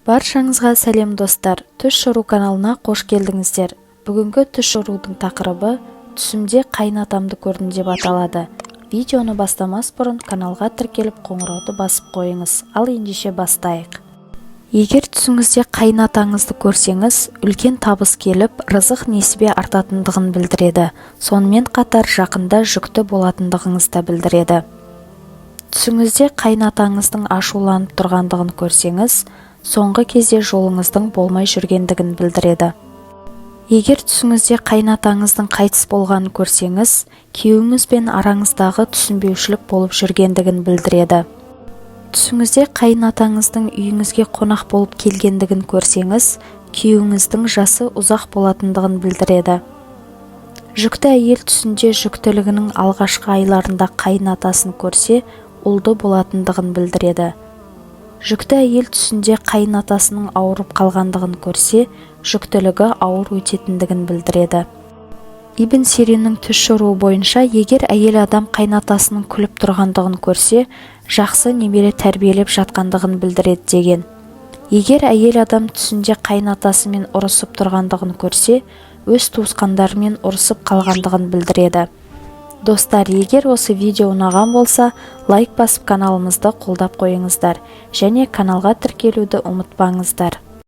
Баршаңызға сәлем, достар! Түс жору каналына қош келдіңіздер. Бүгінгі түс жорудың тақырыбы «Түсімде қайын атамды көрдім» деп аталады. Видеоны бастамас бұрын каналға тіркеліп, қоңырауды басып қойыңыз. Ал ендеше бастайық. Егер түсіңізде қайын атаңызды көрсеңіз, үлкен табыс келіп, рызық несібе артатындығын білдіреді. Сонымен қатар жақында жүкті болатындығыңызды да білдіреді. Түсіңізде қайын атаңыздың ашуланып тұрғандығын көрсеңіз, соңғы кезде жолыңыздың болмай жүргендігін білдіреді. Егер түсіңізде қайын атаңыздың қайтыс болғанын көрсеңіз, күйеуіңізбен араңыздағы түсінбеушілік болып жүргендігін білдіреді. Түсіңізде қайын атаңыздың үйіңізге қонақ болып келгендігін көрсеңіз, күйеуіңіздің жасы ұзақ болатындығын білдіреді. Жүкті әйел түсінде жүктілігінің алғашқы айларында қайын атасын көрсе, ұлды болатындығын білдіреді. Жүкті әйел түсінде қайын атасының ауырып қалғандығын көрсе, жүктілігі ауыр өтетіндігін білдіреді. Ибн Сириннің түс жоруы бойынша, егер әйел адам қайын атасының күліп тұрғандығын көрсе, жақсы немере тәрбиелеп жатқандығын білдіреді деген. Егер әйел адам түсінде қайын атасымен ұрысып тұрғандығын көрсе, өз туысқандарымен ұрысып қалғандығын білдіреді. Достар, егер осы видео ұнаған болса, лайк басып, каналымызды қолдап қойыңыздар және каналға тіркелуді ұмытпаңыздар.